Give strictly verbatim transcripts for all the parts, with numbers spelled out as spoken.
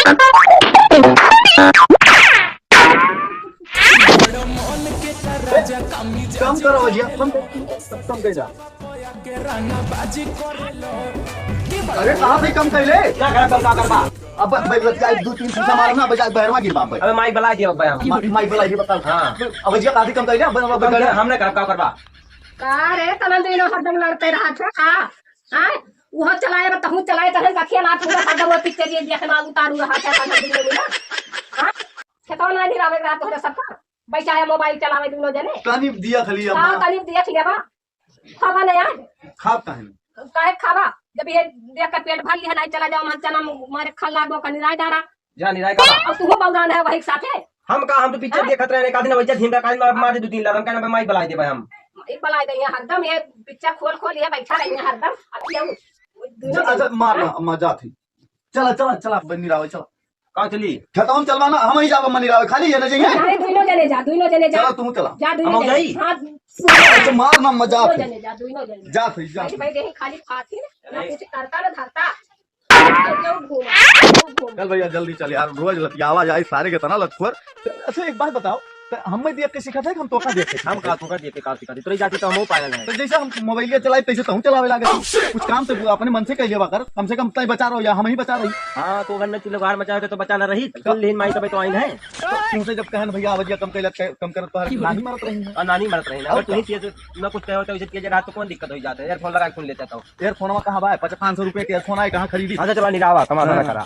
कम करो भैया, कम, कम कर जा। अरे कहाँ से कम कैले? क्या करब, कम का करबा? अब भाई, बस आज दो तीन शीशा मारब ना, बजा बहरवा गिरबा भाई। अबे माइक बलाइ दिया भाई हम। मा-, माइक बलाइ दिया, बताओ। हाँ। अब भैया कहाँ से कम कैले? अब, अब, अब, कम कर, हमने का, का करबा? का रे, तनन दुइनो हरदम लड़ते रहत है, का? हाँ? उहो चलाए बा, तहूँ चलाए, तहन कखिया ना पूरा हरदम वो पिक्चर ये देखे मा उतारू रहत है, तनन दुइनो ना। हाँ? खेतवा ना निरावे रहा तोहरे सबका। बैठा है मोबाइल चलावे दुइनो जने। तनी दिया खाली हाँ, अपना। तनी दिया खाली बा। खाबा नहीं आज? खाब काहे नहीं? काहे खाबा? जब ये देख के पेट भर लिया, नहीं चला जाओ, मन चना मारे खा लागो, कनी राय डारा। जा निराय का बा? और तू बौरान है वही साथे। हम का, हम तो पिक्चर हाँ? देखत रहे, एक आदमी वैसे झिंडा काल मार, मार दे दो तीन लात, हम कहना भाई माइक बलाइ दे भाई हम। माइक बलाइ दे यहाँ हरदम, ये पिक्चर खोल खोल ये बैठा रही है हरदम। अब ये दुइनो अच्छा, अच्छा, मार हाँ? ना, मजा थी। चला, चला, चला, बन्नी रावे, चला। का चली? खेतवा में चलवा ना, हम ही जाबा मनी रावे, खाली ये ना चाहिए। अरे, दुइनो जने जा, दुइनो जने जा। चला, तू चला। जा, दुइनो हम जने। जाई? हाँ, अच्छा, मार ना, मजा दुइनो आते। जने जा, दुइनो जने। जा, सही, जा। भाई, भाई, देही खाली खाती ना, ना अरे। कुछ करता ना धरता। तो क्यों घूमा, क्यों घूमा? चल भैया, जल्दी चल यार, रोज लतियावा जाए, सारे के तना लतखोर। अच्छा, एक बात बताओ, तो हमें देख के सीखत है कि हम तोका देख के हम सीखत का है? तोका देख के का सीखत है? तोरे जाति तो हमहू पागल है। तो जैसे हम मोबाइलिया चलाई, तैसे तहूँ चलावे लागे। कुछ काम तो अपने मन से कह लेवा कर, कम से कम तय बचा रहो या हम ही बचा रही। हाँ, तो घर में चूल्हे बाहर मचा के तो बचा ना रही। तो सुन लेहिन माई तबे तो आइन है। तो तुमसे जब कहन भैया आवाजिया कम कैलत, कम करत तो नहीं मरत रही है। और ना नहीं मरत रही ना। और अगर तुम ही क्या? तेज ना कुछ कहो तो इसे तेज रहा तो कौन दिक्कत हो जाता है? यार फोन लगा के सुन लेता तो। यार फोनवा कहाँ बा? पच-, पाँच सौ रुपये के फोन आए, कहाँ खरीदी? अच्छा चला निरावा, कमा धंधा हाँ। करा।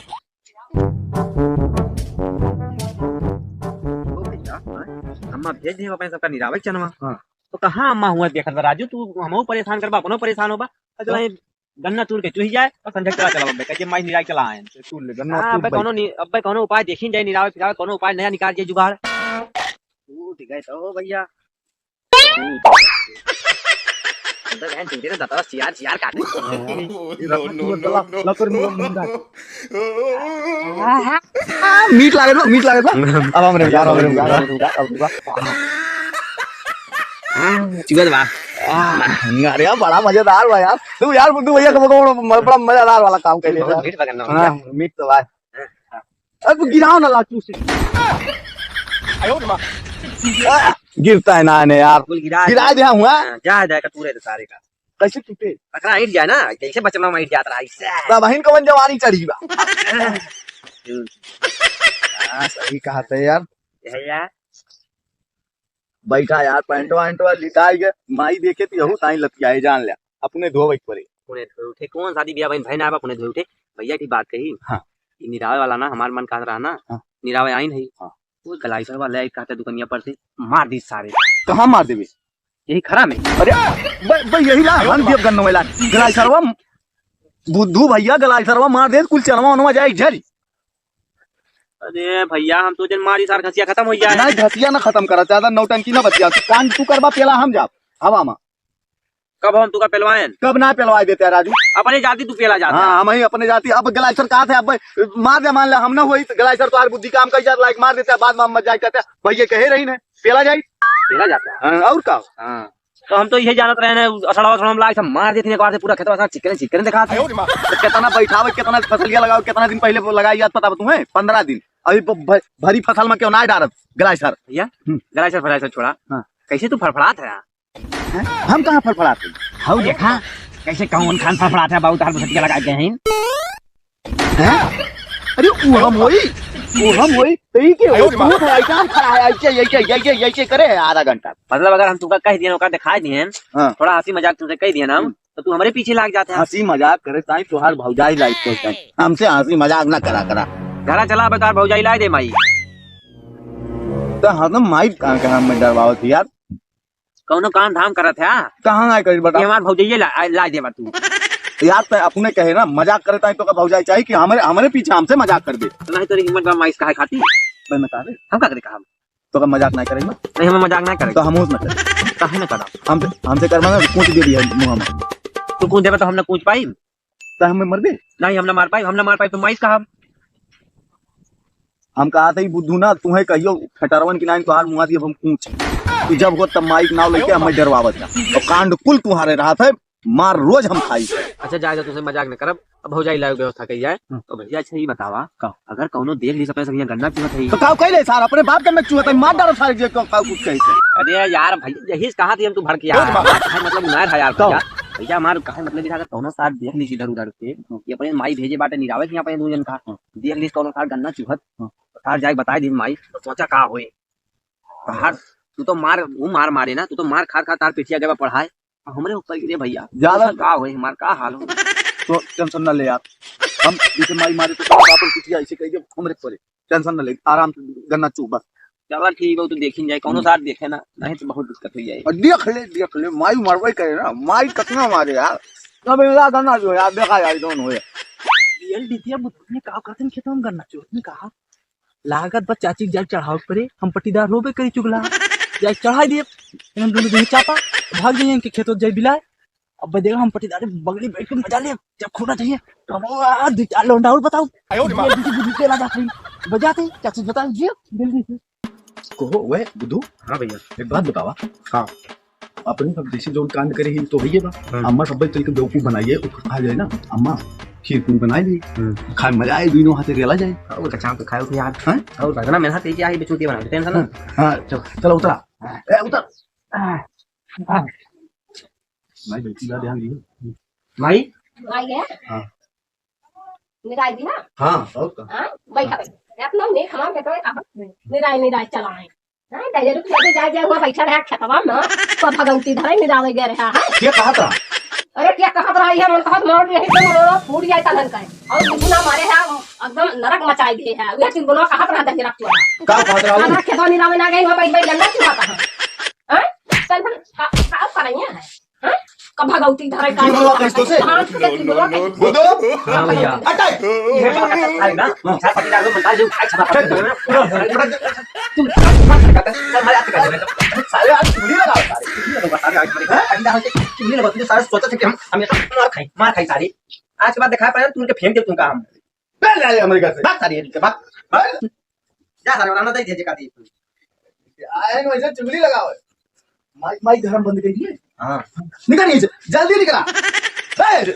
ओ भैया, हाँ, अम्मा भेज दे अपन सबका निरावे चनवा। हाँ। तो कहाँ अम्मा हुआ देखत बा राजू, तू हमहू परेशान करबा, अपनो परेशान होबा। तो चला तो? ये गन्ना तूर के चुही जाए और संझा चला चला बे, कहे माई निराई चला आए। तूर ले, गन्ना हाँ, तूर अबे भाई। कौनो नि-, अबे कौनो उपाय देखी जाए निरावे फिरावे, कौनो उपाय नया निकाल जाए जुगाड़। टूट गए तो भैया। अंदर बहन चूतिया ने दतवा चियार चियार काटे। No, no, no, no। मीठ लागत बा, मीठ लागत बा। अब हमरे उजार, हमरे उजार, हमरे उजार, अब उजार। चुगत बा। अरे यार, बड़ा मजेदार बा यार। तू यार, बुद्धू भैया, कबो, कबो बड़ा मजेदार वाला काम कर लेता। बहुत मीठ बा गन्ना। हाँ, मीठ तो बा। अब गिराओ ना लाटू से। आ, गिरता है ना, ने यार। कुल गिरा गिरा दे। दिया हुआ। हाँ, जा, जा, का तू रहे तो सारे का। कैसे टूटे? पकड़ा ईट जाए ना, जैसे बचपना में ईट जात रहा, इससे। तब बहिन कौन जवानी चढ़ी बा? हाँ, सही कहा था यार। यही यार। बैठा यार, पैंटवा वैंटवा लिताई गए, माई देखे तो यहू ताई लतियाए, जान ले, अपने धोवे के पड़े। अपने धोए उठे, कौन शादी ब्याह बहन भाई ना बा, अपने धोए उठे। भैया की बात कही। हाँ। ये निरावे वाला ना, हमार मन कहत रहा ना, हाँ। निरावे आइन है। हाँ। वो गलाइसर वाले आई कहते दुकनिया पर से, मार दी सारे। कहाँ मार देवे? यही खरा में। अरे, ब-, ब-, यही ला, हम दियब गन्नो वाला। गलाइसरवा, बुद्धू भैया गलाइसरवा मार दे, कुल चनवा उनवा जाए झरी। अरे भैया, हम तो जन मारी सार घसिया खत्म हो जाए। नहीं, घसिया ना खत्म करा, ज्यादा नौटंकी ना बतिया। कांड तू करबा, पेला हम जाब हवा मा। कब हम तुका पेलवाएन? कब ना पेलवाए देते हैं राजू? अपने जाति तू पेला जाता हाँ, है। हम ही अपने जाति। अब गलाइसर कहा थे, अब मार दे, मान ले, हम ना होई तो गलाइसर तो बुद्धि काम कर जात, लाइक मार देते हैं, बाद में हम मत जाए कहते हैं, भैया कहे रही ने, पेला जाई। पेला जाता है। हाँ, और का? हाँ। तो हम तो यही जानत रहे ना, असड़वा, असड़वा में लाग सब मार देती ने, पूरा खेतवा साथ चिकने, चिकने दिखात है। तो कितना बैठावे, कितना फसलिया लगाओ, कितना दिन पहले वो लगाई याद पता बा तुम्हें? पन्द्रह दिन। अभी ब-, भ-, भरी फसल में क्यों ना डारत गलाइसर? भैया, हम्म। गलाइसर फलाइसर छोड़ा। हाँ। कैसे तू फड़फड़ात है? हैं? हम कहाँ फड़फड़ात है? हाउ देखा, कैसे कौन खान फड़फड़ात है, बाबू तार बुसटिया लगा के हैं। हैं? अरे, वो हम होई, वो हम होई, तो ई के हो? तू तो ऐसे हम खड़ा है, ऐसे, ऐसे, ऐसे, ऐसे करे है आधा घंटा। मतलब, अगर हम तुमका कह दिए, ओका दिखा दिए, हाँ। थोड़ा हंसी मजाक तुमसे कह दिए ना हम, हम्म। तो तू हमरे पीछे लाग जाते हैं। हंसी मजाक करे, ताई तोहार भौजाई लाइक करते हैं। हमसे हंसी मजाक ना करा, करा। घरा चला, बता, भौजाई लाई दे माई। तो हम तो माई कहाँ, कहाँ में डरवावत यार। कौनो काम धाम करत है? कहाँ आए करी बता? ये हमार भौजैये ला, आ, ला देवा तू। यार, तै अपने कहे ना, मजाक करे ताई तो का भौजाई चाहिए कि हमरे, हमरे पीछे हमसे मजाक कर दे। नहीं तो हिम्मत बा माइस काहे खाती? मैं बता दे। हम का करे काम? तो का मजाक ना करे ना? नहीं, हम मजाक ना करे। तो हम उस ना करे। काहे ना करा? हमसे, हमसे करवा ना, कूच दे दिया मुँह में। तू कूच देबे तो हम ना कूच पाई? त हमें मरबे? नहीं, हम ना मार पाई, हम ना मार पाई, तो माइस कहा? हम कहा था, "ई बुद्धू ना, तुम्हें कहियो, खटरवन की नाइन तोहार मुआ दिए, हम कूच। तू जब हो तब माइक नाव लेके हमें डरवावत जा। और कांड कुल तुम्हारे रहा था, मार रोज हम खाई। अच्छा, जाए दे, तुमसे मजाक न करब। अब भौजाई लायक व्यवस्था कही जाए। हम्म। तो भैया, अच्छा, ये बतावा, का? अगर कौनो देख ली, सबसे सही गन्ना चुहत है। तो का कइले सार? अपने बाप के में चुहत है, मार डालो सारे जे का, का कुछ कही से। अरे यार भैया, यही से कहा थी हम, तू भड़किया। बहुत बात। काहे मतलब उनार है यार का? भैया, भैया, हमार काहे मतलब, अगर कौनो सार देख ली इधर उधर के, हम्म। ये अपने माई भेजे बाटे निरावे के यहाँ पे दू जन का। हम्म। देख ली कौनो सार गन्ना चुहत, हम्म। सार जाए बताए दी माई, तो सोचा का होए। तार, तू तो मार, वो मार मारे ना, तू तो मार खा खा तार पिठिया गवा पढ़ाए, और हमरे ऊपर गिरे भैया। ज्यादा ऐसा का होई, हमार का हाल हो? तो टेंशन ना ले यार, हम इसे माई मारे तो बाप पिठिया ऐसे कह दे हमरे परे, टेंशन ना ले, आराम से गन्ना चू बस। चला ठीक बा, तो देखिन जाए, कौनो हम्म। साथ देखे ना, नहीं तो बहुत दिक्कत हो जाए। और देख ले, देख ले, माई मरबे करे ना, माई कितना मारे यार। अब इनला गन्ना जो यार, देखा जाए कौन होए। रियल दितिया बुद्धू ने का करतन खेतवा में गन्ना चू, ने कहा, लागत बा चाची के जाए चढ़ावे के परे, हम पट्टीदार होबे करी चुगला। जाए चढ़ाई दिए, एहन दोनों जने चापा, भाग जाइए इनके खेतों जाए बिलाए। अब भाई देखा हम पट्टीदार बगली बैठ के मजा ले, जब खूब चाहिए, तो हम, आ, दो चार लौंडा और बताओ। आयो रे माँ। ये बुद्धू, बुद्धू चला जाते हैं, बजाते हैं, चाची बताओ जी, जल्दी से। कहो, वह बुद्धू। हाँ भैया। एक बात बतावा। हाँ। अपने सब जैसे जौन कांड करे ही तो भैया बा। हाँ। अम्मा सब चल के बेवकूफ बनाइए, उ खा जाए ना, अम्मा खीर पूरी बनाए ली। हम्म। खाए मजा आए, दोनों हाथे रेला जाए। और कच्चा आम तो खाए उठे यार। हाँ? और बदना मेहनत है क्या है, बिचूतिया बना दे, टेंशन ना। हाँ, हाँ, चल, चलो उतरा। ए, उतर। आ, आ। भाई, बेटी का ध्यान दियो। भाई। भाई है? हाँ। निराई दी ना? हाँ, और का? हाँ, बैठा, बैठा। अपना नेक हमार बेटा है, कहाँ? निराई, निराई चलाए। हाँ, दहिजरू खेते जाए, जाए हुआ बैठा रहा खेतवा में, तो भगवती धरे निरावे गए रहा है। के कहत रहा? अरे, के कहत रहा, ये मन कहत मोड़ रही तो मोड़ फूट जाए तलन का। और कुछ ना मारे है, एकदम नरक मचाई दिए है। वह चुलबुलवा कहत रहा दहिजरा चुआ। का कहत रहा? हमरा खेतवा निरावे ना गई, वहाँ बैठ, बैठ गन्ना चुआ कहा। हाँ? तन भर का, का करेंगे है? हाँ? कब भगवती धरे का चुलबुलवा कहिस तो से? हाँ, चुलबुलवा कहिस। बुद्धू? हाँ भैया। हटा। ये बात है ना? चार पट्टीदार लोग बता जो खाए छपा पड़े। तुम सारे आज चुगली लगाओ, सारे चुगली लगाओ, सारे आज हमारे घर अंडा होके चुगली लगाओ। तुम सारे सोचा थे कि हम, हम ये मार खाई, मार खाई सारे। आज के बाद दिखा पाए तुम उनके फेंक दे तुमका हम। चल जा रे हमारे घर से। भाग सारे इनके, भाग। भाग। जा सारे, वरना दे दे, जे का दे। आए ना, वैसे चुगली लगाओ। माई, माई धर्म बंद कर दिए। हाँ। निकल नीचे, जल्दी निकला। ए!